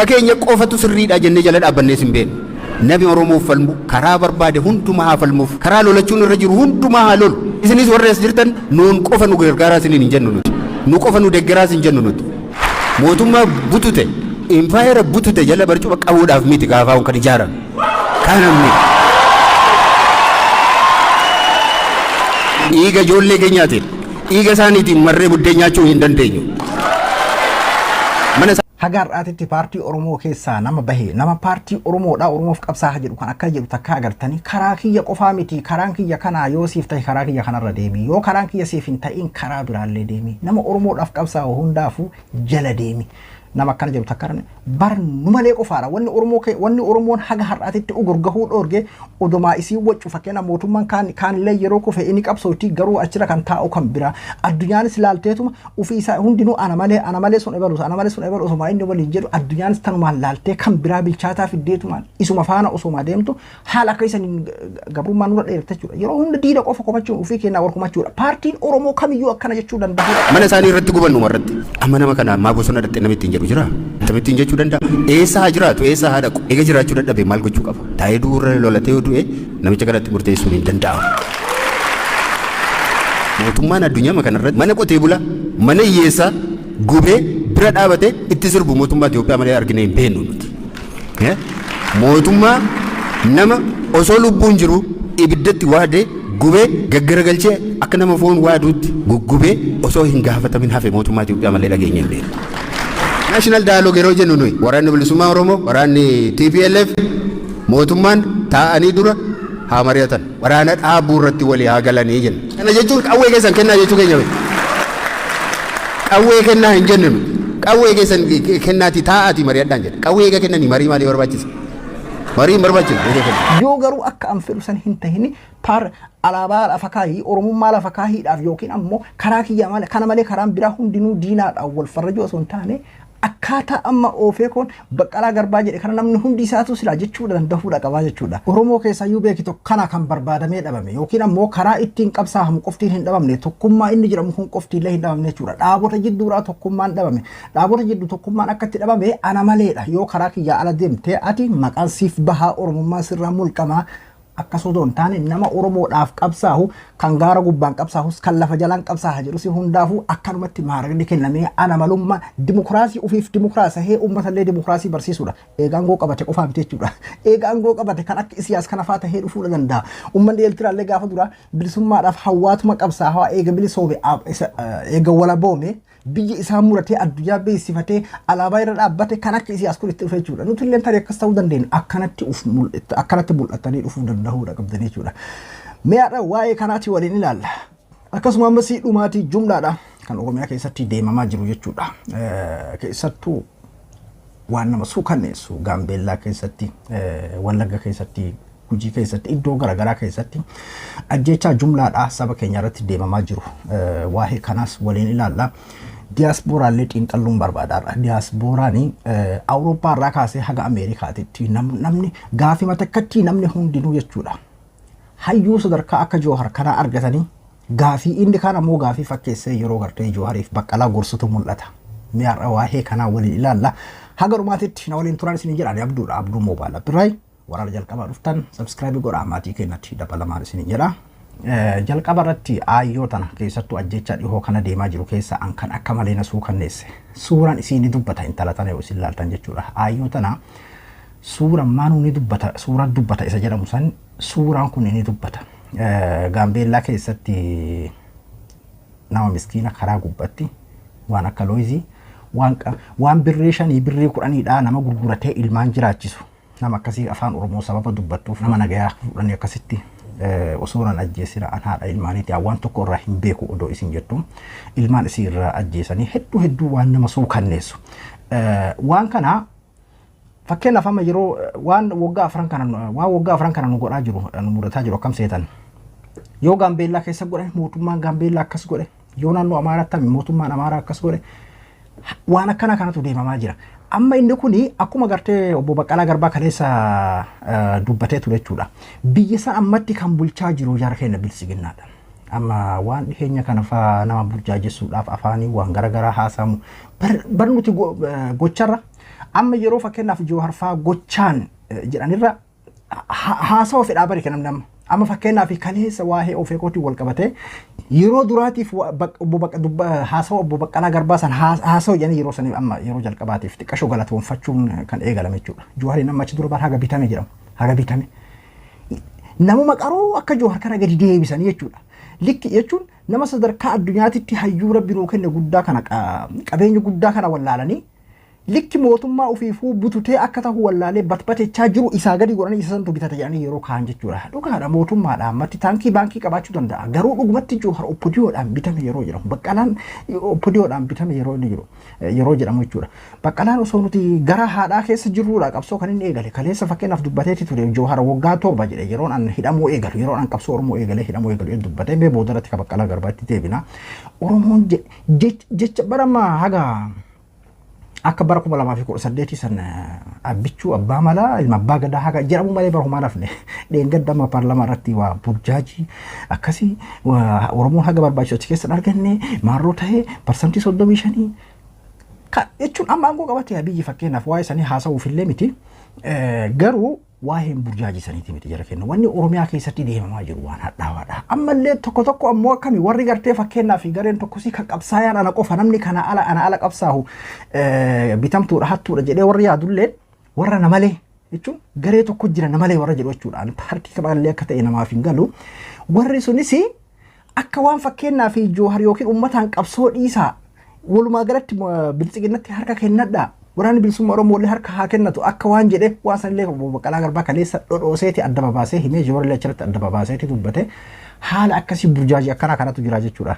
Ka keenya qofatu sirriidha jennee jala dhaabbannees hin beeknu. Namni Oromoof falmu karaa barbaade hundumaa haa falmuuf. Karaa lolachuun irra jiru hundumaa haa lolu. Isinis warri as jirtan nuun qofa nu gargaaraa isiniin hin jennu nuti. Nu qofa nu deggeraas hin jennu nuti. Mootummaa butute, impaayera butute jala barcuma qabuudhaaf miti KFO'n kan ijaarame. Kana miti. Dhiiga ijoollee keenyaatiin, dhiiga isaaniitiin marree buddeen nyaachuu hin dandeenyu. Mana Haga har'aatitti paartii Oromoo keessaa nama bahe, nama paartii Oromoodha, Oromoof qabsaa'a jedhu kan akka jedhu takka agartanii, karaa kiyya qofaa miti, karaan kiyya kanaa yoo siif ta'e karaa kiyya kanarra deemi, yoo karaan kiyya siif hin ta'in karaa biraallee deemi, nama Oromoodhaaf qabsaa'u hundaafuu jala deemi. Nama akkana jedhu takka arganii bar nu malee qofaadha. Wanni Oromoo wanni Oromoon haga har'aatitti ugurgahuu dhoorge odomaa isii waccu. Fakkeenya mootummaan kaanillee yeroo kufe inni qabsooti, garuu achirra kan taa'u kan bira. Addunyaanis laalteetuma ofii isaa hundinuu ana malee, ana malee sun ebalu, ana malee sun ebalu osuma inni waliin jedhu, addunyaanis tanumaan laaltee kan biraa bilchaataa fiddeetumaan isuma faana osuma deemtu haala akka isaniin gabrummaa nurra dheerate jechuudha. Yeroo hunda diina qofa komachuun ofii keenyaa wal komachuudha. Paartiin Oromoo kamiyyuu akkana jechuu danda'udha. Mana isaanii irratti gubannu irratti. Amma nama kana maa bosona dhaqxee namni ittiin jedhu jira? Akkamittiin jechuu danda'a? Eessa haa jiraatu? Eessa haa dhaqu? Eega jiraachuu dadhabe maal gochuu qaba? Taa'ee du'uurra lolatee yoo du'e namicha kanatti murteessuun hin danda'amu. Mootummaan addunyaa kanarratti mana qotee bulaa, mana hiyyeessaa gubee bira dhaabatee itti sirbu mootummaa Itoophiyaa malee arginee hin beeknu nuti. Mootummaa nama osoo lubbuun jiru ibiddatti waadee gubee gaggaragalchee akka nama foon waaduutti guggubee osoo hin gaafatamin hafe mootummaa Itoophiyaa malee dhageenya hin beeknu. National dialogue yeroo jennu nuyi waraanni bilisummaa Oromoo, waraanni TPLF, mootummaan taa'anii dura haa mari'atan. Waraana dhaabuu irratti walii haa galanii jenna. Kana jechuun qawwee keessan kennaa jechuu keenya miti. Qawwee kennaa hin jennu nuti. Qawwee keessan kennaatii taa'aatii mari'adhaan jedha. Qawwee eega kennanii marii maalii barbaachisa? Marii hin barbaachisu eega kennan. Yoo garuu akka an fedhu san hin tahini paar alaabaa lafa kaahii, Oromummaa lafa kaahiidhaaf yookiin ammoo karaa kiyyaa malee kana malee karaan biraa hundinuu diinaadhaan wal farrajuu osoo hin taane, akkaataa amma oofee koon Baqqalaa Garbaa jedhe kana namni hundi isaatu silaa jechuu danda'uudha qabaa jechuudha. Oromoo keessaayyuu beeki tokko kana kan barbaadamee dhabame yookiin ammoo karaa ittiin qabsaahamu qoftiin hin dhabamne, tokkummaa inni jedhamu kun qoftiillee hin dhabamne jechuudha. Dhaabota jidduudhaa tokkummaan dhabame. Dhaabota jidduu tokkummaan akka itti dhabame ana maleedha. Yoo karaa kiyyaa ala deemte ati maqaan siif bahaa, Oromummaa sirraa mulqamaa. Akkas otoo hin taane nama Oromoodhaaf qabsaahu, kan gaara gubbaan qabsaahus kan lafa jalaan qabsaaha jedhus, hundaafuu akkanumatti maaragni kennamee ana malummaa dimokiraasii ofiif dimokiraasahee uummatallee dimokiraasii barsiisuudha. Eega aangoo qabate qofaa miti jechuudha. Eega aangoo qabate kan akka Isiyaas kana faa tahee dhufuudha danda'a. Uummanni Eertiraallee gaafa dura bilisummaadhaaf hawwaatuma qabsaahaa eega bilisoome, eega walaboome, biyya isaa muratee addunyaa beeksifatee alaabaa irra dhaabbate kan akka Isiyaas kun itti dhufe jechuudha. Nuti illee tarii akkas ta'uu dandeenya. Akkanatti uf akkanatti mul'atanii dhufuu danda'uudha qabdanii jechuudha. Mee har'a waa'ee kanaati waliin ilaalla. Akkasuma ammas dhumaatii jumlaadha kan Oromiyaa keessatti deemamaa jiru jechuudha. Keessattuu waan nama suukanneessu Gaambeellaa keessatti, Wallagga keessatti, Gujii keessatti, iddoo garaagaraa keessatti ajjeechaa jumlaadhaa saba keenya irratti deemamaa jiru. Waa'ee kanaas waliin ilaalla. Diyaaspooraallee xiinxalluun barbaadaadha. Diyaaspooraan Awurooppaa irraa kaasee haga Ameerikaatitti namni gaafima takkatti namni hundinuu jechuudha. Hayyuu sadarkaa akka Joohar kanaa argatanii gaafii inni kaan ammoo gaafii fakkeessee yeroo gartee Joohariif Baqqalaa gorsutu mul'ata. Mee har'a waa'ee kanaa waliin ilaalla. Haga dhumaatitti na waliin turan isin jedha. Ani Abduudha. Abduu Moobaayil Abdurraay. Waraana jalqabaa dhuftan subscribe godhaa, maatii keenyatti dabalamaan isin jedha. Jalqaba irratti aayyoo tana keessattuu ajjeechaa dhihoo kana deemaa jiru keessa an kan akka malee na suukanneesse. Suuraan isii ni dubbata, intala tana yoo isin laaltan jechuudha. Aayyoo tana suuraan maanuu ni dubbata, suuraan dubbata isa jedhamu san suuraan kun ni dubbata. Gaambeellaa keessatti nama miskiina karaa gubbatti waan akka looyizii waan birrii 5 birrii 10dhaa nama gurguratee ilmaan jiraachisu, nama akkasii afaan Oromoo sababa dubbattuuf nama nagayaa fudhanii akkasitti osoo nan ajjeesina, an haadha ilmaaniiti, waan tokko irraa hin beeku odoo isin jettu ilmaan isii irraa ajjeesanii hedduu hedduu waan nama suukanneessu. Waan kana fakkeenyaaf amma yeroo waan waggaa afran kana nu godhaa jiru, nu mudataa jiru akkam seetan? Yoo Gaambeellaa keessa godhe mootummaan Gaambeellaa akkas godhe, yoo naannoo Amaaraatti mootummaan Amaaraa akkas godhe, waan akkana kanatu deemamaa jira. Amma inni kuni akkuma gartee obbo Baqqalaa Garbaa kaleessa dubbatee ture jechuudha. Biyya san ammatti kan bulchaa jiru jara keenya bilisiginnaadha. Amma waan dhiheenya kana faa nama burjaajessuudhaaf afaanii waan garaagaraa haasamu bar nuti gocharra Amma yeroo fakkeenyaaf Jawar faa gochaan jedhanirra haasawa fedhaa bari kan namni amma fakkeenyaaf kaleessa waa'ee OFCootiin wal qabate yeroo duraatiif haasawa obbo Baqqalaa Garbaa san haasawa jedhanii yeroo sanii amma yeroo jalqabaatiif xiqqashoo galatoonfachuun kan eegalame jechuudha. Jawaariin amma achi dura bara haga bitame jedhamu, haga bitame. Namuma qaroo akka Jawar kana gadi deebisanii jechuudha. Likki jechuun nama sadarkaa addunyaatitti hayyuu Rabbi nuu kenne guddaa kana, qabeenya guddaa kana wallaalanii, likki mootummaa ofiifuu bututee akka ta'u wallaalee batbatechaa jiru isaa gadi godhanii isa santu bitate jedhanii yeroo kaan jechuudha. Dhugaadha, mootummaadha ammatti taankii baankii qabaachuu danda'a. Garuu dhugumatti Jawar OPDOdhaan bitame yeroo jedhamu, Baqqalaan OPDOdhaan bitame yeroo inni jiru yeroo jedhamu jechuudha. Baqqalaan osoo nuti gara haadhaa keessa jirruudha qabsoo kan inni eegale. Kaleessa fakkeenyaaf dubbateeti ture Jawar waggaa 7 jedhe, yeroon an hidhamuu eegalu, yeroon an qabsoo Oromoo eegalee hidhamuu eegalu dubbatee mee boodarratti ka Baqqalaa Garbaatti deebina. Oromoon jecha barama haga akka bara 2018 san abbichuu abbaa malaa ilma abbaa gadaa haga jedhamu malee bara humaa nafne. Dheengadda amma paarlamaa irratti waa burjaajii akkasii Oromoon haga barbaachisu achi keessa arganne maarroo ta'ee 35% jechuun amma aangoo qabate biyyi fakkeenyaaf waa'ee sanii haasa'uuf illee miti, garuu waa'een burjaajisaniiti miti jara kenna. Wanni Oromiyaa keessatti deemamaa jiru waan hadhaawaadha. Ammallee tokko tokko ammoo akkami warri gartee fakkeenyaaf gareen tokkosii kan qabsaayaan ana qofa, namni kana ala ana ala qabsaahu bitamtuudha, hattuudha jedhee warri yaadullee warra namalee jechuun garee tokko jira namalee warra jedhu jechuudha. Paartii kamallee akka ta'e namaaf hin galu. Warri sunis akka waan fakkeenyaaf Jawar yookiin uummataan qabsoo dhiisaa, walumaa galatti Biltsiginnatti harka kennadhaa, waraanni bilisummaa Oromoo illee harka haa kennatu akka waan jedhe, waan sanillee obbo Baqqalaa Garbaa kaleessa dhodhooseeti adda babaasee himee, Jawar illee achirratti adda babaaseeti dubbate. Haala akkasii burjaajii akkanaa kanatu jira jechuudha.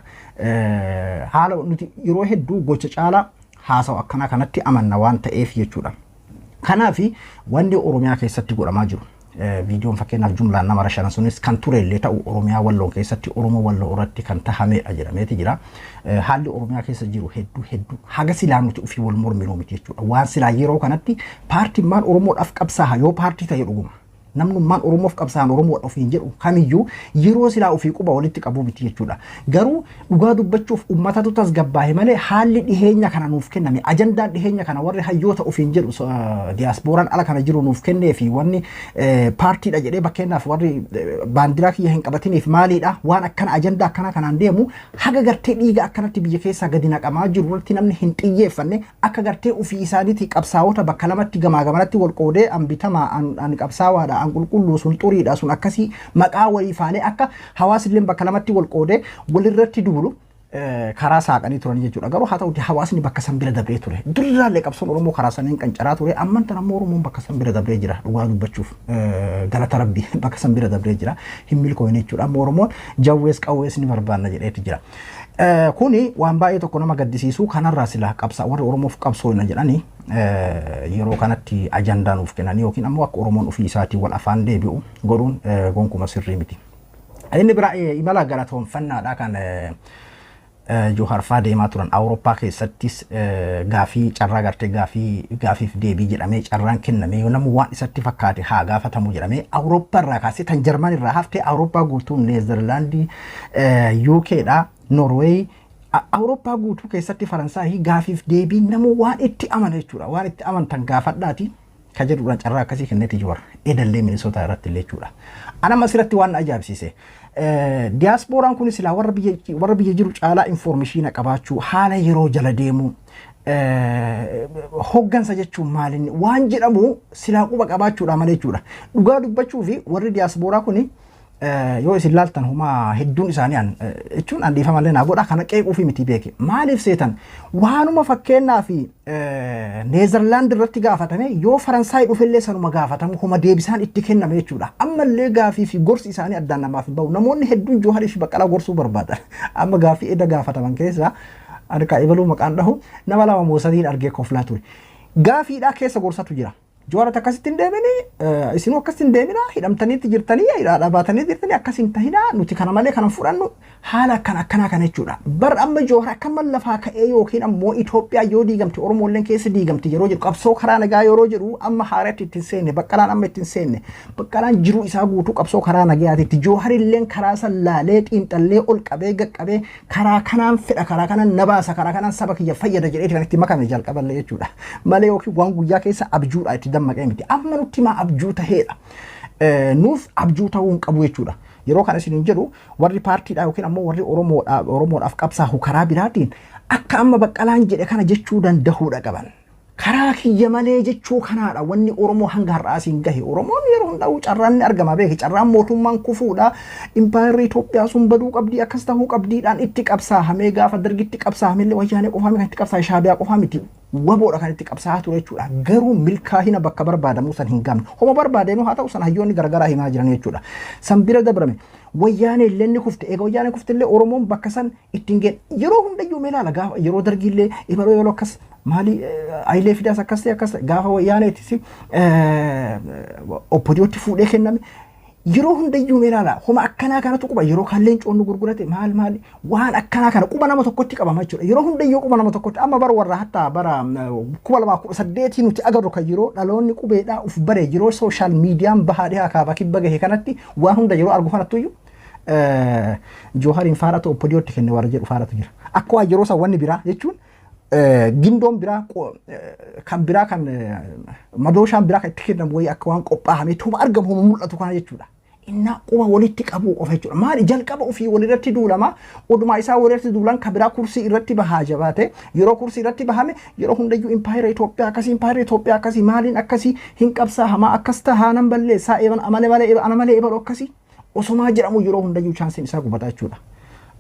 Haala nuti yeroo hedduu gocha caalaa haasawu akkanaa kanatti amanna waan ta'eef jechuudha. Kanaaf wanni Oromiyaa keessatti godhamaa jiru, viidiyoon fakkeenyaaf jumlaan nama rashanan sunis kan ture illee ta'u, Oromiyaa Walloo keessatti Oromoo Walloo irratti kan tahamedha jedhameeti jira. Haalli Oromiyaa keessa jiru hedduu hedduu haga silaa nuti ofii wal morminuu miti jechuudha. Waan silaa yeroo kanatti paartiin maal Oromoodhaaf qabsaa'a yoo paartii ta'e dhuguma. Namnummaan Oromoof qabsaa'an Oromoodha ofiin jedhu kamiyyuu yeroo silaa ofii quba walitti qabuu miti jechuudha. Garuu dhugaa dubbachuuf uummatatu tasgabbaa'e malee haalli dhiheenya kana nuuf kenname, ajandaan dhiheenya kana warri hayyoota ofiin jedhu diyaaspooraan ala kana jiru nuuf kennee fi wanni paartiidha jedhee bakkeenyaaf warri baandiraa kiyya hin qabatiniif maaliidha, waan akkana ajandaa akkana kanaan deemu haga gartee dhiiga akkanatti biyya keessaa gadi naqamaa jiru irratti namni hin xiyyeeffanne, akka gartee ofii isaaniitii qabsaa'ota bakka lamatti gamaa gamanatti wal qoodee an bitamaa, an qabsaawaadha, an qulqulluu, sun xuriidha, sun akkasii maqaa walii faalee akka hawaasillee bakka lamatti wal qoodee walirratti duulu karaa saaqanii turan jechuudha. Garuu haa ta'uti hawaasni bakka san bira dabree ture. Durirraallee qabsoon Oromoo karaa saniin qancaraa ture. Amman tan ammoo Oromoon bakka san bira dabree jira. Dhugaa dubbachuuf galata Rabbi bakka san bira dabree jira. Hin milkooyne jechuudha. Amma Oromoon jawwees qawwees ni barbaanna jedheeti jira. Kuni waan baay'ee tokko nama gaddisiisu. Kanarraa sila qabsaa warri Oromoof qabsoona jedhanii yeroo kanatti ajandaa nuuf kennanii yookiin ammoo akka Oromoon ofii isaatii wal afaan deebi'u godhuun gonkumaa sirrii miti. Inni biraa imala galatoonfannaadha kan Jawar faa deemaa turan. Awurooppaa keessattis gaafii carraa gartee gaafii gaafiif deebii jedhamee carraan kenname, namni waan isatti fakkaate haa gaafatamu jedhamee, Awurooppaa irraa kaasee tan Jarman irraa haftee Awurooppaa guutuu, Neezerlaandii, UKdha, Norweey, Awurooppaa guutuu keessatti, Faransaayii gaafiif deebii namu waan itti amane jechuudha, waan itti amantan gaafadhaati ka jedhuudhaan carraa akkasii kenneeti Jawar edallee Minisootaa irratti illee jechuudha. Anama asirratti waan na ajaa'ibsiise. Diyaaspooraan kun silaa warra biyya jiru caalaa information qabaachuu, haala yeroo jala deemuu, hoggansa jechuun maalinni waan jedhamu silaa quba qabaachuudha malee jechuudha. Dhugaa dubbachuu fi warri diyaaspooraa kuni yoo isin laaltan humaa hedduun isaanii an jechuun an dhiifamallee naa godha, kana qeequu fi miti beeke. Maaliif seetan, waanuma fakkeenyaa fi Neezerlaand irratti gaafatame yoo Faransaay dhufellee sanuma gaafatamu, huma deebisaan itti kenname jechuudha. Ammallee gaafii fi gorsi isaanii addaan namaaf hin bahu. Namoonni hedduun Jawaarii fi Baqqalaa gorsuu barbaadan. Amma gaafii edda gaafataman keessaa harkaa ibaluu maqaan dhahu nama lama moo sadiin argee koflaa ture. Gaafiidhaa keessa gorsatu jira. Jawaar akkasitti hin deemini, isinuu akkasitti hin deemina, hidhamtaniitti jirtanii, hidhaadhaa baatanii jirtanii, akkas hin tahinaa, nuti kana malee kana fudhannu, haala akkana akkanaa kana jechuudha. Bar amma Jawaar akkama lafaa ka'ee yookiin ammoo Itoophiyaa yoo diigamte Oromoolleen keessa diigamte yeroo jedhu, qabsoo karaa nagaa yeroo jedhu, amma haaratti ittiin seenne. Baqqalaan amma ittiin seenne. Baqqalaan jiruu isaa guutuu qabsoo karaa nagayaatitti. Jawaarilleen karaa san laalee, xiinxallee, ol qabee gaqqabee, karaa kanaan fedha, karaa kanaan na baasa, karaa kanaan saba kiyya fayyada jedhee kan itti makame jalqaballee jechuudha. Malee yookiin waan guyyaa keessa abjuudha itti dammaqee miti. Amma nutti maa abjuu taheedha. Nuuf abjuu ta'uu hin qabu jechuudha. Yeroo kana isin jedhu, warri paartiidha yookiin ammoo warri Oromoodhaaf qabsaa'u karaa biraatiin akka amma Baqqalaan jedhe kana jechuu danda'uudha qaban. Karaa kiyya malee jechuu kanaadha wanni Oromoo hanga har'aa siin gahe. Oromoon yeroo hundaa'u carraan ni argama, beeki. Carraan mootummaan kufuudha. Impaayerri Itoophiyaa sun baduu qabdii, akkas ta'uu qabdiidhaan itti qabsaahamee, gaafa Dargitti qabsaahamillee Wayyaanee qofaa kan itti qabsaa'e, Shaabiyaa qofaa miti. Waboodha kan itti qabsaa'aa ture jechuudha. Garuu milkaa'ina bakka barbaadamuu san hin gamne. Homa barbaadeenuu haa ta'u, san hayyoonni garaagaraa himaa jiran jechuudha. San bira dabrame, Wayyaanee illee ni kufte. Egaa Wayyaanee kufte illee Oromoon bakka san ittiin ga'e. Yeroo hundayyuu mee ilaala, gaafa yeroo Dargiillee ibaloo yeroo akkas maali, Hayilee Fidaas akkas ta'e, akkas ta'e, gaafa Wayyaaneetis OPDOtti fuudhee kenname. Yeroo hundayyuu mee ilaala, homa akkanaa kanatu quba yeroo kaan leencoon nu gurgurate, maal maal, waan akkanaa kana quba nama tokkotti qabama jechuudha. Yeroo hundayyuu quba nama tokkotti. Amma bara warra hatta bara 2018 nuti agarru kan yeroo dhaloonni qubeedhaa uf bare, yeroo social mediaan bahaa dhihaa kaabaa kibba gahe kanatti waan hunda yeroo argu kanattuyyuu Joohariin faaratu OPDOtti kenne warra jedhu faaratu jira. Akka waan yeroo san wanni biraa jechuun gindoon biraa kan biraa kan madooshaan biraa kan itti kennamu wayii akka waan qophaa'amee tuma argamu homa mul'atu kana jechuudha. Innaa quba walitti qabuu qofa jechuudha. Maali, jalqaba ofii walirratti duulama, odumaa isaa walirratti duulan kan biraa kursii irratti bahaa jabaate. Yeroo kursii irratti bahame yeroo hundayyuu impaayera Itoophiyaa akkasii, impaayera Itoophiyaa akkasii, maaliin akkasii hin qabsaa, hamaa akkas tahaa, nan balleessaa, eeban amale malee, ana malee ebalu akkasii osomaa jedhamu yeroo hundayyuu chaansiin isaa gubataa jechuudha.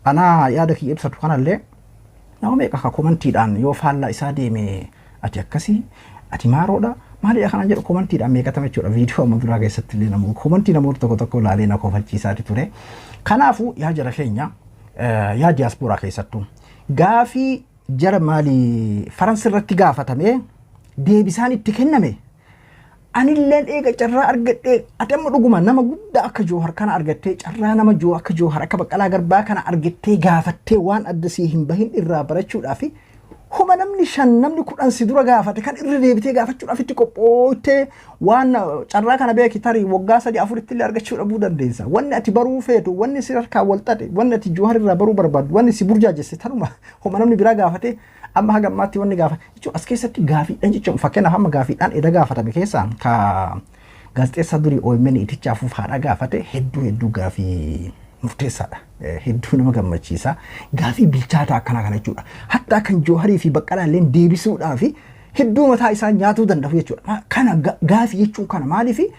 Anaa yaada kiyya ibsatu kanallee nama meeqa ka commentiidhaan yoo faallaa isaa deeme, ati akkasii, ati maaroodha, maalidha kana jedhu commentiidhaan meeqatama jechuudha. Viidiyoo amma duraa keessatti illee namoota commentii namoota tokko tokko ilaalee na kofalchiisaati ture. Kanaafuu yaa jara keenya, yaa diyaaspooraa keessattuu, gaafii jara maali Faransi irratti gaafatamee deebisaan itti kenname, anilleen eega carraa argadhee, ati amma dhuguma nama guddaa akka Joohar kana argattee, carraa nama joo akka Joohar, akka Baqqalaa Garbaa kana argattee gaafattee waan adda sii hin bahin irraa barachuudhaaf, homa namni 5, namni 10 si dura gaafate kan irra deebitee gaafachuudhaaf itti qophooftee, waan carraa kana beeki, tarii waggaa 3 4tti illee argachuu dhabuu dandeessa. Wanni ati baruu feetu, wanni si harkaa wal xaxe, wanni ati Joohar irraa baruu barbaaddu, wanni si burjaajesse tanuma homa namni biraa gaafate amma haga ammaatti wanni gaafa jechuun as keessatti gaafiidhaan jechuun, fakkeenyaaf amma gaafiidhaan edda gaafatame keessaa ka gaazexeessaa durii OMN iticha afuuf haadha gaafate hedduu hedduu gaafii murteessaadha. Hedduu nama gammachiisa. Gaafii bilchaataa akkanaa kana jechuudha. Hatta kan Jooharii fi Baqqalaa illee deebisuudhaaf hedduu mataa isaa nyaatuu danda'u jechuudha. Kana gaafii jechuun kana maaliifi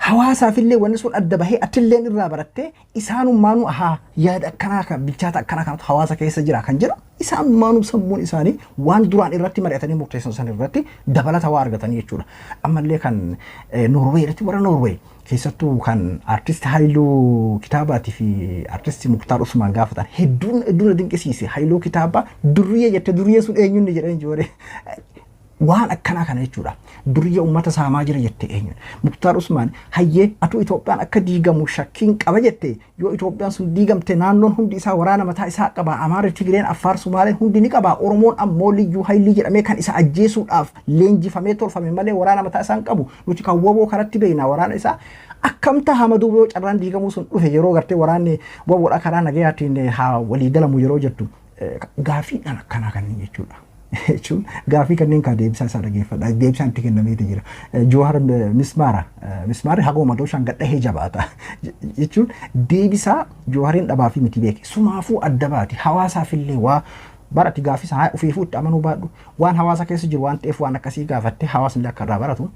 hawaasaaf illee wanni sun adda bahee atilleen irraa barattee, isaanummaanuu ahaa yaada akkanaa kan bilchaata akkanaa kanatu hawaasa keessa jira kan jedhu, isaanummaanuu sammuun isaanii waan duraan irratti mari'atanii murteessan san irratti dabalata waa argatanii jechuudha. Ammallee kan Noorwee irratti, warra Noorwee keessattuu kan artist Haayiluu Kitaabaatii fi artist Muktaar Usmaan gaafatan hedduun hedduu na dinqisiise. Haayiluu Kitaabaa "Duriyyee" jette, "Duriyyee sun eenyunni?" jedheen jooree. Waan akkanaa kana jechuudha. "Duriyyee uummata saamaa jira" jette, eenyuun? Muktaar Usmaan "Hayyee, atuu Itoophiyaan akka diigamu shakkiin qaba" jette. Yoo Itoophiyaan sun diigamte naannoon hundi isaa waraana mataa isaa qaba. Amaarri, Tigreen, Affaar, Sumaaleen hundi ni qaba. Oromoon ammoo liyyuu haayilii jedhamee kan isa ajjeesuudhaaf leenjifamee tolfame malee waraana mataa isaa hin qabu. Nuti kan WBO kanatti beekna waraana isaa. Akkam taha maduu yoo carraan diigamuu sun dhufe, yeroo gartee waraanni WBOdha karaa nagayaatiin haa walii galamu yeroo jettu, gaafiidhaan akkanaa kanneen jechuudha. Jechuun gaafii kanneen kaa deebisaa isaa dhageeffadha. Deebisaan itti kennameeti jira. Joohar mismaara. Mismaarri hagoo madooshaan gadhahee jabaata. Jechuun deebisaa Joohariin dhabaa fi miti beeke. Sumaafuu adda baati. Hawaasaaf illee waa barati gaafii isaa ofiifuu itti amanuu baadhu. Waan hawaasa keessa jiru waan ta'eef waan akkasii gaafattee hawaasni illee akka irraa baratu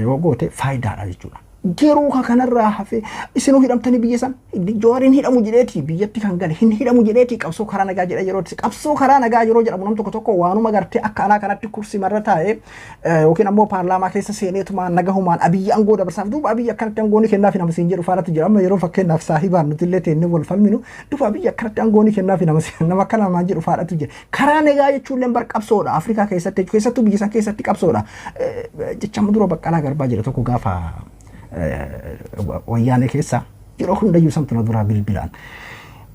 yoo goote faayidaadha jechuudha. Garuu kanarraa hafe isinuu hidhamtanii biyya san Jawaariin hidhamu jedheeti biyyatti kan gale hin hidhamu jedheeti qabsoo karaa nagaa jedha yeroo qabsoo karaa nagaa yeroo jedhamu nam tokko tokko waanuma gartee akka alaa kanatti kursii marra taa'ee yookiin ammoo paarlaamaa keessa seeneetumaan nagahumaan Abiyyi aangoo dabarsaaf duuba Abiyyi akkanatti aangoo ni kennaaf nama siin jedhu faarratti jira. Amma yeroo fakkeenyaaf saahibaan nuti illee teennee wal falminu duuba Abiyyi akkanatti aangoo ni kennaaf nama akka namaan jedhu faarratti jira. Karaa nagaa jechuun illee bar qabsoodha. Afrikaa keessatti keessattuu biyya san keessatti qabsoodha. Jecha dura Baqqalaa Garbaa jedha tokko gaafa wayyaanee keessa yeroo hundayyuu samtu na duraa bilbilaan.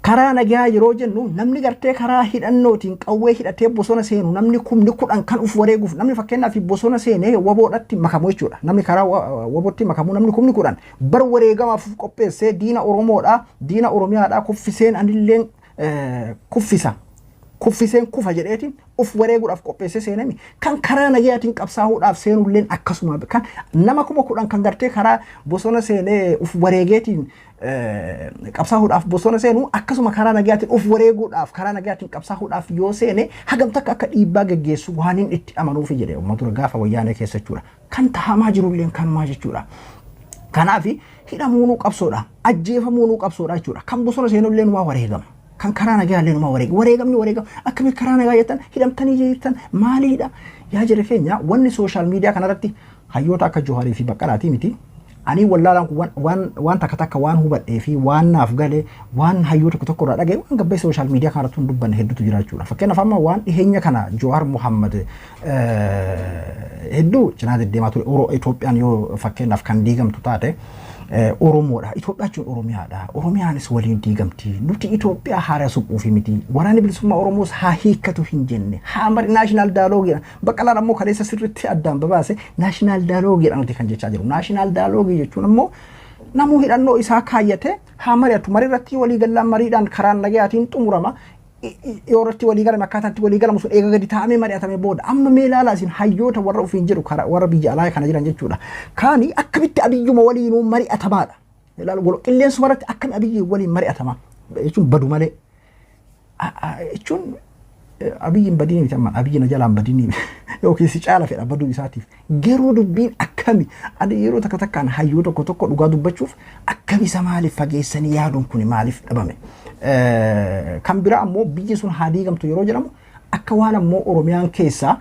Karaa nagaa yeroo jennu namni gartee karaa hidhannootiin qawwee hidhatee bosona seenu namni 10,000 kan uf wareeguuf namni fakkeenyaaf bosona seenee waboodhatti makamu jechuudha. Namni karaa wabootti makamu namni 10,000 bar wareegamaaf qopheessee diina Oromoodhaa diina Oromiyaadhaa kuffiseen anilleen kuffisa. Kuffiseen kufa jedheetiin uf wareeguudhaaf qopheessee seename kan karaa nagayaatiin qabsaa'uudhaaf seenulleen akkasuma kan nama 10,000 kan gartee karaa bosona seenee uf wareegeetiin qabsaa'uudhaaf bosona seenu akkasuma karaa nagayaatiin uf wareeguudhaaf karaa nagayaatiin qabsaa'uudhaaf yoo seene hagam takka akka dhiibbaa geggeessu waan inni itti amanuufi jedhe uummata gaafa wayyaanee keessa jechuudha. Kan tahamaa jirulleen kanumaa jechuudha. Kanaaf hidhamuunuu qabsoodha, ajjeefamuunuu qabsoodha jechuudha. Kan bosona seenulleen waa wareegama. Kan karaa nagaa illee numa wareegama. Wareegamni wareegama. Akkamitti karaa nagaa jettan hidhamtanii jirtan maaliidha? Yaa jira keenya wanni social media kanarratti hayyoota akka Jawaarii fi Baqqalaatii miti. Ani wallaalaan kun waan takka takka waan hubadhee fi waan naaf galee waan hayyoo tokko tokko irraa dhagaye waan gabbee social media kanarratti hin dubbanne hedduutu jira jechuudha. Fakkeenyaaf amma waan dhiheenya kana Jawaar Muhammad hedduu cinaa deddeemaa ture. Itoophiyaan yoo fakkeenyaaf kan diigamtu taate Oromoodha. Itoophiyaa jechuun Oromiyaadha. Oromiyaanis waliin diigamti. Nuti Itoophiyaa haaraa suphuufi miti. Waraanni bilisummaa Oromoos haa hiikkatu hin jenne. Haa mari national dialogueidha. Baqqalaan ammoo kaleessa sirriitti addaan babaase national dialogueidha nuti kan jechaa jiru. National dialogue jechuun ammoo namuu hidhannoo isaa kaayyate haa mari'atu. Marii irratti walii gallaan mariidhaan karaan nagayaatiin xumurama. Yoo irratti walii galame akkaataa itti walii galamu sun eega gadi taa'amee mari'atame booda amma mee ilaalaa isin hayyoota warra ofiin jedhu warra biyya alaa kana jiran jechuudha. Kaani akkamitti Abiyyuma waliinuu mari'atamaadha. Ilaalu qilleensuma irratti akkami Abiyyi waliin mari'atama jechuun badu malee. Jechuun Abiyyiin badii miti amma Abiyyi na jalaan badii yookiin si caala fedha baduu isaatiif. Garuu dubbiin akkami ani yeroo takka takkaan hayyuu tokko tokko dhugaa dubbachuuf akkami isa maaliif fageessanii yaaduun kun maaliif dhabame. Kan biraa ammoo biyyi sun haa diigamtu yeroo jedhamu akka waan ammoo Oromiyaan keessaa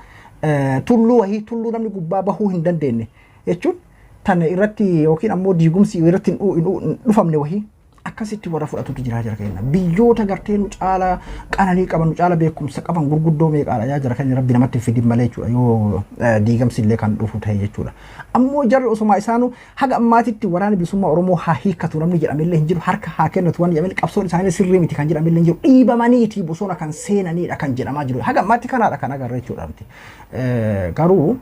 tulluu wahii tulluu namni gubbaa bahuu hin dandeenye jechuun tan irratti yookiin ammoo diigumsi irratti hin dhufamne wahii akkasitti warra fudhatutu jira jira keenya. Biyyoota gartee nu caala qananii qaban nu caala beekumsa qaban gurguddoo meeqaadha yaa jira keenya rabbi namatti fidin malee jechuudha yoo diigamsi illee kan dhufu ta'e jechuudha. Ammoo jarri osuma isaanuu haga ammaatitti waraana bilisummaa Oromoo haa hiikkatu namni jedhamellee hin jiru harka haa kennatu waan jedhamee qabsoon isaanii sirrii miti kan jedhamellee hin jiru dhiibamaniiti bosona kan seenaniidha kan jedhamaa jiru. Haga ammaatti kanaadha kan agarra jechuudha. Garuu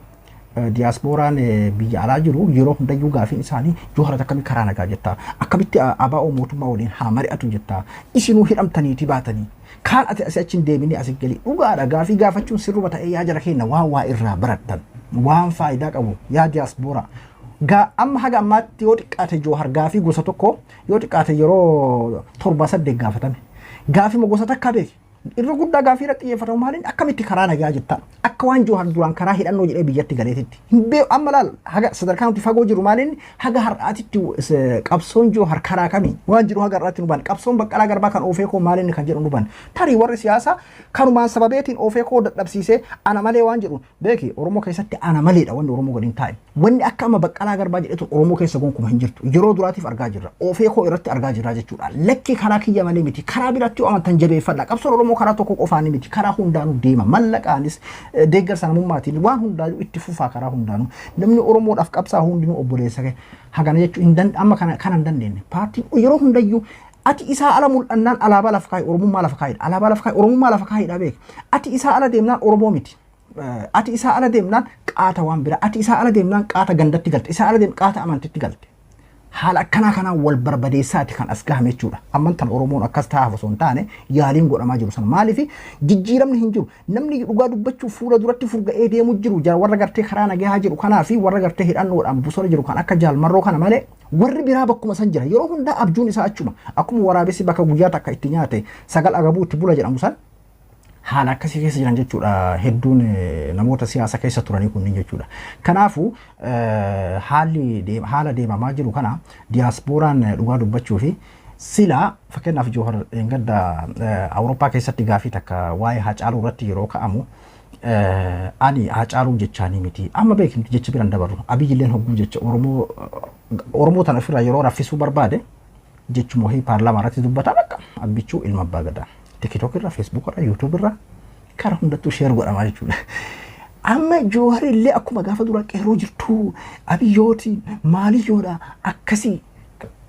diyaaspooraan biyya alaa jiru yeroo hundayyuu gaafiin isaanii Jawaaraa akkamii karaa nagaa jettaa akkamitti ABO mootummaa waliin haa mari'atu jettaa isinuu hidhamtaniiti baatanii kaan ati asii achi hin deebinee asii galii dhugaadha gaafii gaafachuun sirruma ta'ee yaa jara keenya waan waa irraa barattan waan faayidaa qabu yaa diyaaspooraa. Amma haga ammaatti yoo xiqqaate Jawaar gaafii gosa tokko yoo xiqqaate yeroo 7 8 gaafatame gaafii gosa takka beeki. Irra guddaa gaafii irratti xiyyeeffatamu maaliin akkamitti karaa nagaa jettaa akka waan Jawaar duraan karaa hidhannoo jedhee biyyatti galeetitti hin beeku amma laal haga sadarkaa nuti fagoo jiru maaliin haga har'aatitti qabsoon Jawaar karaa kamii waan jiru haga har'aatti nu baane qabsoon Baqqalaa Garbaa kan oofee koo maaliin kan jedhu nu baane tarii warri siyaasaa kanumaan sababeetiin oofee koo dadhabsiisee ana malee waan jedhu beeki Oromoo keessatti ana maleedha wanni Oromoo gadiin taa'e wanni akka amma Baqqalaa Garbaa jedhetu Oromoo keessa gonkumaa hin jirtu yeroo duraatiif argaa jirra oofee koo irratti argaa jirra jechuudha lakki karaa kiyya malee miti karaa biratti yoo amantan jabeeffadha qabsoon Oromoo karaa tokko qofaan miti karaa hundaanuu deema mallaqaanis deeggarsa namummaatiin waan hundaanuu itti fufaa karaa hundaanuu namni Oromoodhaaf qabsaa hundinuu obboleessa kee hagana jechuu hin danda'amu amma kana hin dandeenye paartiin yeroo hundayyuu ati isaa ala mul'annaan alaabaa lafa kaa'i Oromummaa lafa kaa'idha alaabaa lafa kaa'i Oromummaa lafa kaa'idha beek ati isaa ala deemnaan Oromoo miti ati isaa ala deemnaan qaata waan biraa ati isaa ala deemnaan qaata gandatti galte isaa ala deemnaan qaata amantitti galte haala akkanaa kanaan wal barbadeessaati kan as gahame jechuudha. Amman tan Oromoon akkas taa'aaf osoo hin taane yaaliin godhamaa jiru sana maaliif jijjiiramni hin jiru namni dhugaa dubbachuuf fuula duratti furga'ee deemu jiru warra gartee karaa nagahaa jiru kanaa fi warra gartee hidhannoodhaan bosona jiru kan akka jaalmarroo kana malee warri biraa bakkuma san jira yeroo hundaa abjuun isaa achuma akkuma waraabessi bakka guyyaa takka itti nyaate sagal agabuu itti bula jedhamu san Haala akkasii keessa jiran jechuudha hedduun namoota siyaasa keessa turanii kunniin jechuudha. Kanaafuu haalli haala deemamaa jiru kana diyaaspooraan dhugaa dubbachuu fi silaa fakkeenyaaf Joohar gadda Awurooppaa keessatti gaafii takka waa'ee Haacaaluu irratti yeroo ka'amu, ani Haacaaluu jechaanii miti, amma beeknu jecha biraan dabarru, Abiyyilleen hogguu jecha Oromoo tana ofirraa yeroo raffisuu barbaade jechuma wahii paarlaamaa irratti dubbataa, bakka Abbichuu ilma abbaa gadaa TikTok irra, Facebook irra, YouTube irra karaa hundattuu share godhamaa jechuudha. Amma Joohar illee akkuma gaafa dura qeerroo jirtuu Abiyyooti maaliyyoodha akkasii,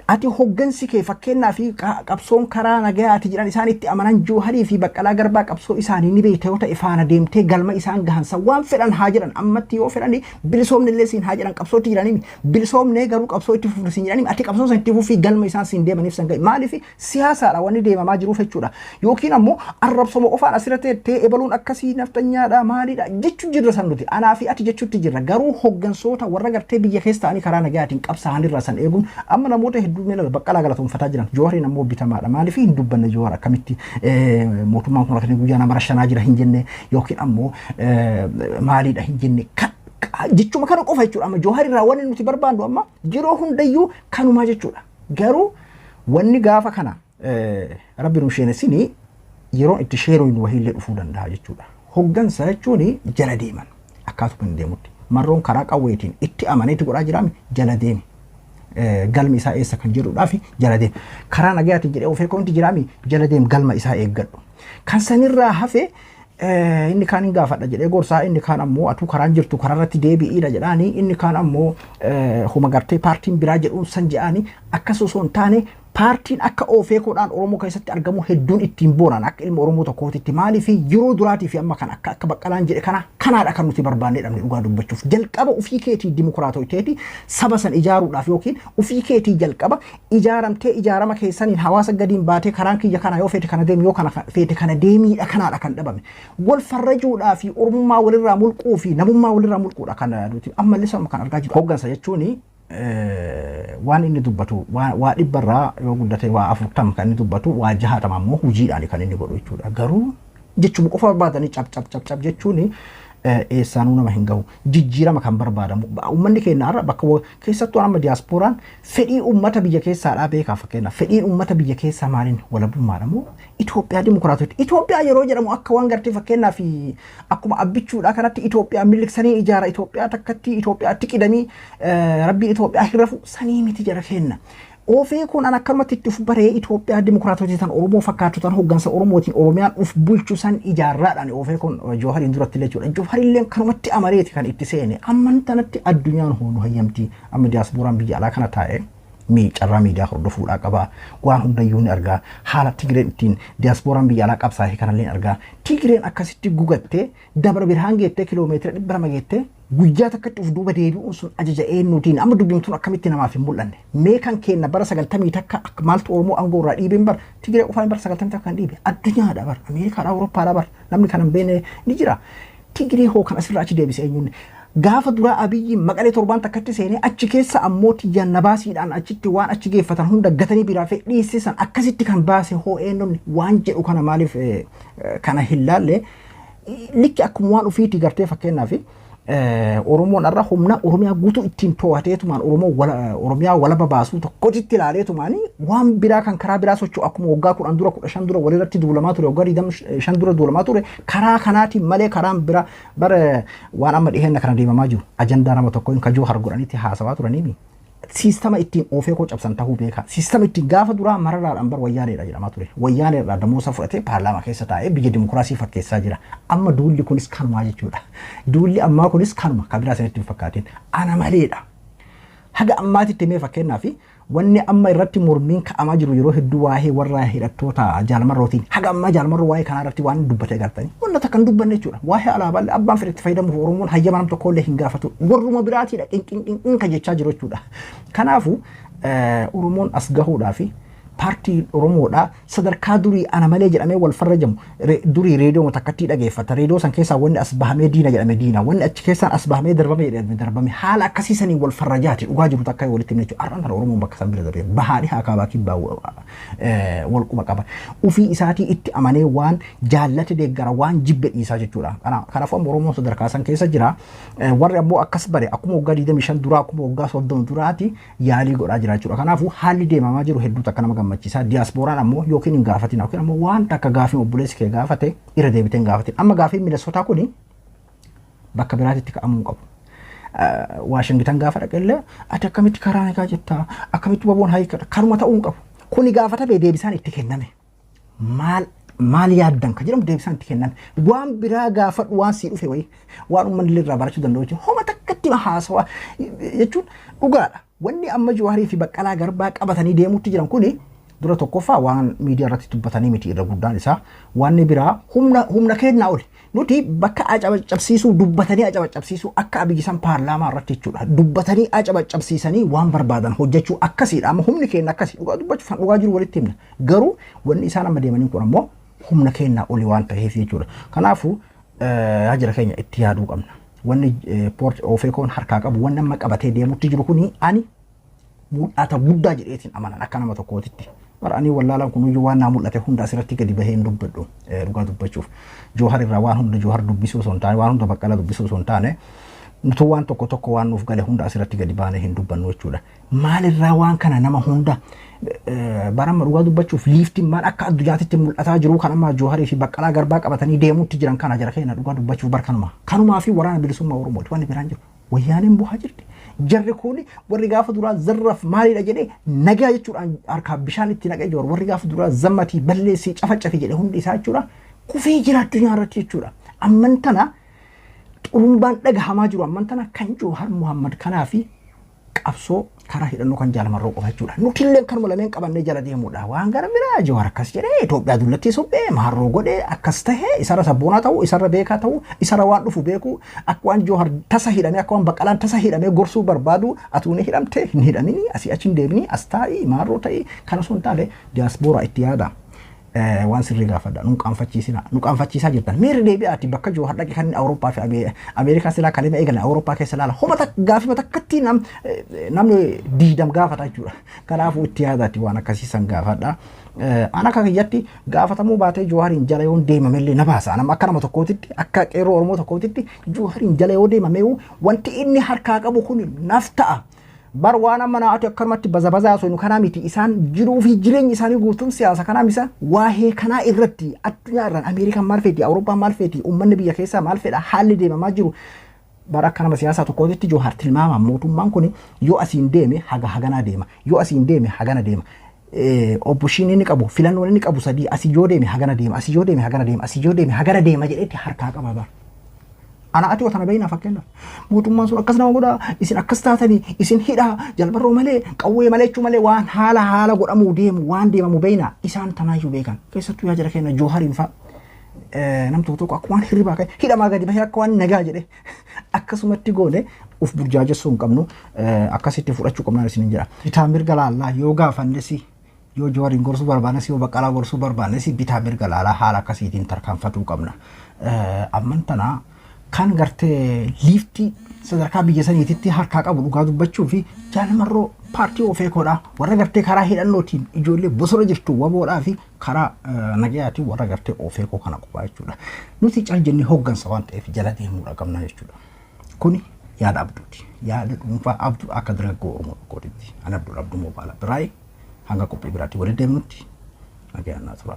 ati hoggansi kee fakkeenyaa fi qabsoon karaa nagayaati jedhan isaan itti amanan, Jooharii fi Baqqalaa Garbaa qabsoo isaanii ni beekta yoo ta'e, faana deemtee galma isaan gahan san waan fedhan haa jedhan, ammatti yoo fedhan bilisoomne illee siin haa jedhan, qabsootti jiranii bilisoomne garuu qabsoo itti fufu siin jedhanii, ati qabsoo san itti fufii galma isaan siin deemaniif san gahi. Maaliif siyaasaadha wanni deemamaa jiruuf jechuudha. Yookiin ammoo arrabsoma qofaan asirratti ta'ee ebaluun akkasii naftanyaadha maaliidha jechuu jirra san nuti anaa fi ati jechuutti jirra, garuu hoggansoota warra gartee biyya keessa ta'anii karaa nagayaatiin qabsaa'anirraa san eeguun amma namoota hedduu meela Baqqalaa galatoonfataa jiran. Joohariin ammoo bitamaadha. Maaliif hin dubbanne? Joohar akkamitti mootummaan kun akkamitti guyyaa nama shanaa jira hin jenne yookiin ammoo maaliidha hin jenne jechuma kana qofa jechuudha. Amma Joohar irraa wanni nuti barbaannu amma yeroo hundayyuu kanumaa jechuudha. Garuu wanni gaafa kana rabbi nu sheenessinii yeroon itti sheeruun wahiillee dhufuu danda'a jechuudha. Hoggansa jechuun jala deeman akkaatuma hin deemutti. Marroon karaa qawweetiin itti amaneetti godhaa jiraame jala deeme. Galmi isaa eessa kan jedhuudhaaf jala deeme. Karaa nagayaatiin jedhee ofee koonti jiraami jala deem, galma isaa eeggadhu. Kan sanirraa hafe inni kaan hin gaafadha jedhee gorsaa, inni kaan ammoo atuu karaan jirtu karaarratti deebi'iidha jedhaanii, inni kaan ammoo huma gartee paartiin biraa jedhuun san jedhaanii, akkas osoo hin taane paartiin akka OFCodhaan Oromoo keessatti argamu hedduun ittiin boonan akka ilma Oromoo tokkootitti. Maaliif yeroo duraatii fi amma kan akka Baqqalaan jedhe kana kanaadha kan nuti barbaannee dhabne. Dhugaa dubbachuuf jalqaba ufii keetii dimokiraatooteeti saba san ijaaruudhaaf yookiin ufii keetii jalqaba ijaaramtee ijaarama keessaniin hawaasa gadiin baatee karaan kiyya kana, yoo feete kana deemi, yoo kana feete kana deemiidha. Kanaadha kan dhabame. Wal farrajuudhaa fi Oromummaa walirraa mulquu fi namummaa walirraa mulquudha kan nuti ammallee sanuma kan argaa jiru. Hoggansa jechuun waan inni dubbatu waa 100rraa yoo guddate waa 40 kan inni dubbatu, waa 60 ammoo hojiidhaan kan inni godhu jechuudha. Garuu jechuma qofa barbaadanii cap cap cap cap jechuun eessaanuu nama hin gahu. Jijjiirama kan barbaadamu. Uummanni keenya har'a bakka keessattuu amma diyaaspooraan fedhii uummata biyya keessaadhaa beekaa. Fakkeenyaaf fedhiin uummata biyya keessaa maaliin? Walabummaadha moo Itoophiyaa dimokiraatota? Itoophiyaa yeroo jedhamu akka waan gartee fakkeenyaaf akkuma Abbichuudhaa kanatti Itoophiyaa miliqsanii ijaara, Itoophiyaa takkatti Itoophiyaatti qidamii rabbiin Itoophiyaa hin rafu sanii miti jara kenna. Ofii kun an akkanumatti itti uf baree Itoophiyaa dimokiraatota tan Oromoo fakkaattu tan hoggansa Oromootiin Oromiyaan uf bulchu san ijaarraadhaan ofii kun Joohariin duratti illee jechuudha. Jooharillee kanumatti amareeti kan itti seene. Amman tanatti addunyaan hoonu hayyamti. Amma diyaaspooraan biyya alaa kana taa'ee carraa miidiyaa hordofuudhaa qaba. Waan hundayyuu ni argaa. Haala Tigireen ittiin diyaaspooraan biyya alaa qabsaa'e kanallee ni argaa. Tigireen akkasitti gugattee Dabra Birhaan geettee kiloomeetira 200 geettee guyyaa takkatti uf duuba deebi'uun sun ajaja eenyuutiin? Amma dubbimtuun akkamitti namaaf hin mul'anne? Mee kan kenna bara 91 akka maaltu Oromoo aangoo irraa dhiibeen? Bar Tigiree qofaan bara 91 kan dhiibe addunyaadha bar, Ameerikaadha, Awurooppaadha bar, namni kan hin beekne ni jira. Tigiree hoo kan asirraa achi deebise eenyuun? Gaafa duraa Abiyyi Maqalee torbaan takkatti seenee achi keessa ammoo tiyyaan nabaasiidhaan achitti waan achi geeffatan hunda gatanii biraa fi dhiissisan akkasitti kan baase hoo eenyuun waan jedhu kana maaliif kana hin laalle? Likki akkuma waan ofiitii gartee fakkeenyaaf Oromoon har'a humna Oromiyaa guutuu ittiin to'ateetumaan Oromoo Oromiyaa walaba baasuu tokkotti ilaaleetumaan waan biraa kan karaa biraa socho'u akkuma waggaa 10 dura, 15 dura walirratti duulamaa ture, waggaa 25 dura duulamaa ture, karaa kanaatiin malee karaan biraa bara waan amma dhiheenna kana deemamaa jiru ajandaa nama tokko hin kajoo hargodhanitti haasawaa turaniimi. Siistama ittiin oofee koo cabsan tahuu beeka. Siistama ittiin gaafa duraa Mararaadhaan bar Wayyaaneedha jedhamaa ture. Wayyaaneedha damoosa fudhatee paarlaamaa keessa taa'ee biyya dimokiraasii fakkeessaa jira. Amma duulli kunis kanumaa jechuudha. Duulli ammaa kunis kanuma kan biraa isinitti hin fakkaatin. Ana maleedha. Haga ammaatitti mee fakkeenyaaf wanni amma irratti mormiin ka'amaa jiru yeroo hedduu waa'ee warra hidhattoota Jaalmarrootiin, haga ammaa Jaalmarroo waa'ee kanaa irratti waan dubbate agartanii wanna takka hin dubbanne jechuudha. Waa'ee alaabaa abbaan fedhe itti fayyadamuuf Oromoon hayyama nam tokko illee hin gaafatu. Warruma biraatiidha qinqin qinqin kan jechaa jiru jechuudha. Kanaafuu Oromoon as gahuudhaaf Paartii Oromoodha sadarkaa durii ana malee jedhamee wal farrajamu, durii reediyoo takkattii dhageeffata. Reediyoo san keessaa wanni as bahamee diina jedhame diina, wanni achi keessaan as bahamee darbame jedhame darbame. Haala akkasiisanii wal farrajaati dhugaa jiru takka walitti himne jechuudha. Har'aan kana Oromoon bakka san bira darbee bahaadhi haa kaabaa kibbaa wal quba qaba. Ufii isaatii itti amanee waan jaallate deeggara, waan jibbe dhiisaa jechuudha. Kanaafuu amma Oromoon sadarkaa san keessa jira. Warri ammoo akkas bare akkuma waggaa 25 duraa, akkuma waggaa 30 duraati yaalii godhaa jira jechuudha. Kanaafuu haalli deemamaa jiru hedduutu akka nama gammachiisa. Diyaaspooraan ammoo yookiin hin gaafatin yookiin ammoo waan takka gaafii obboleessi kee gaafate irra deebitee hin gaafatin. Amma gaafiin Minnesotaa kuni bakka biraatitti ka'amuu qabu. Waashingitan gaafa dhaqellee ati akkamitti karaa nagaa jettaa, akkamitti waboon haayikadha, kanuma ta'uu hin qabu. Kuni gaafatame, deebisaan itti kenname. Maal maal yaaddan kan jedhamu deebisaan itti kenname. Waan biraa gaafadhu, waan sii dhufe wayii, waan uummanni illee irraa barachuu danda'u jechuun homa takkatti haasawaa jechuun dhugaadha. Wanni amma Jawaarii fi Baqqalaa Garbaa qabatanii deemuutti jiran kuni dura tokkoffaa waan miidiyaa irratti dubbatanii miti irra guddaan isaa. Wanni biraa humna kennaa oli. Nuti bakka acabacabsiisuu dubbatanii acabacabsiisuu akka Abiyyi san paarlaamaa irratti jechuudha. Dubbatanii acabacabsiisanii waan barbaadan hojjechuu akkasiidha. Amma humni keenya akkasii, dhugaa dubbachuuf dhugaa jiru walitti himna. Garuu wanni isaan amma deemanii kun ammoo humna kennaa oli waan ta'eef jechuudha. Kanaafuu jira keenya itti yaaduu qabna. Wanni poort ofeekoon harkaa qabu, wanni amma qabatee deemutti jiru kuni ani mul'ata guddaa jedheetiin amanan akka nama tokkootitti. Bara ani wallaalaan kunuyyuu waan naa mul'ate hunda asirratti gadi bahee hin dubbadhu, dhugaa dubbachuuf. Joohar irraa waan hunda Joohar dubbisuu osoo hin taane, waan hunda Baqqalaa dubbisuu osoo hin taane, nutu waan tokko tokko waan nuuf gale hunda asirratti gadi baanee hin dubbannu jechuudha. Maalirraa waan kana nama hunda barama dhugaa dubbachuuf liiftiin maal akka addunyaatitti mul'ataa jiru kan amma Jooharii fi Baqqalaa Garbaa qabatanii deemuutti jiran kana, jara keenya, dhugaa dubbachuuf bar kanuma. Kanumaa fi waraana bilisummaa Oromooti wanni biraan jiru. Wayyaaneen bu'aa jirti. Jarri kun warri gaafa duraa zarraf maalidha jedhee nagaa jechuudhaan harkaa bishaan itti naqee jiru. Warri gaafa duraa zammatii balleessii cafacafi jedhe hundi isaa jechuudha. Kufee jira addunyaa irratti jechuudha. Amman tana xurumbaan dhagahamaa jiru amman tana kan Joohar Muhammad kanaa fi qabsoo karaa hidhannoo kan Jaalamarroo qofa jechuudha. Nutillee kanuma lameen qabannee jala deemudha. Waan gara biraa Johaar akkas jedhee Itoophiyaa dullattii suphee maarroo godhee akkas tahee isarra sabboonaa ta'uu, isarra beekaa ta'uu, isarra waan dhufu beekuu, akka waan Johaar tasa hidhamee, akka waan Baqqalaan tasa hidhamee gorsuu barbaadu, atuu ni hidhamte hin hidhamini, asii achi hin deemini, as taa'ii maarroo ta'ii, kana osoo hin taane diyaaspooraa itti yaada. Waan sirrii gaafadha. Nu qaanfachiisina. Nu qaanfachiisaa jirtan. Miirri deebi'aati bakka Johaar dhaqe kan Awurooppaa fi Ameerikaa silaa kalima eegalan Awurooppaa keessa ilaala. Homa gaafima takkatti namni diidam gaafata jechuudha. Kanaafuu itti yaadaati waan akkasii san gaafadha. An akka kiyyatti gaafatamuu baatee Johaariin jala yoon deemamellee na baasa. Anam akka nama tokkootitti, akka qeerroo Oromoo tokkootitti, Johaariin jala yoo deemamee wanti inni harkaa qabu kun naaf ta'a. Bar waan amma naatu akkanumatti baza bazaa osoo nu kanaa miti, isaan jiruu fi jireenyi isaanii guutuun siyaasa kanaa misa waa'ee kanaa irratti addunyaa irraan Ameerikaan maal feeti, Awurooppaan maal feeti, uummanni biyya keessaa maal fedha, haalli deemamaa jiru. Bara akka nama siyaasaa tokkootitti Johaar tilmaama mootummaan kun yoo asiin deeme haga haganaa deema, yoo asiin deeme hagana deema. Obboshiin inni qabu, filannoon inni qabu sadii: asii yoo deeme hagana deema, asii yoo deeme hagana deema, asii yoo deeme hagana deema jedheetti harkaa qaba bara. Ana ati otana beeknaa fakkeenyaaf. Mootummaan sun akkas nama godhaa, isin akkas taatanii, isin hidhaa, jalbarroo malee, qawwee malee jechuu malee waan haala haala godhamuu deemu, waan deemamu beeknaa. Isaan tanaayyuu beekan. Keessattuu yaa jara keenya Joohariin fa'a. Nam tokko tokko akka waan hirribaa ka'e hidhamaa gadi bahee akka waan nagaa jedhe akkasumatti goone uf burjaajessuu hin qabnu, akkasitti fudhachuu qabnaan isinin jedha. Bitaa mirga laallaa yoo gaafannesi, yoo Johaariin gorsuu barbaannes, yoo Baqqalaa gorsuu barbaannes, bitaa mirga laalaa haala akkasiitiin tarkaanfatuu qabna. Amman tana kan gartee liiftii sadarkaa biyya saniititti harkaa qabu dhugaa dubbachuu fi Jaalamarroo paartii ofeekoodha. Warra gartee karaa hidhannootiin ijoollee bosona jirtu waboodhaa fi karaa nagayaatiin warra gartee ofeekoo kana qophaa jechuudha. Nuti cal jennee hooggansa waan ta'eef jala deemuudha qabna jechuudha. Kuni yaada Abduuti. Yaada dhuunfaa Abduu akka dargaggoo Oromoo tokkootitti. Ani Abduudha, Abduu Moobaala Biraayee, hanga qophii biraatti walitti deemnutti nagayaan naa tura.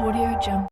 Audio Jungle.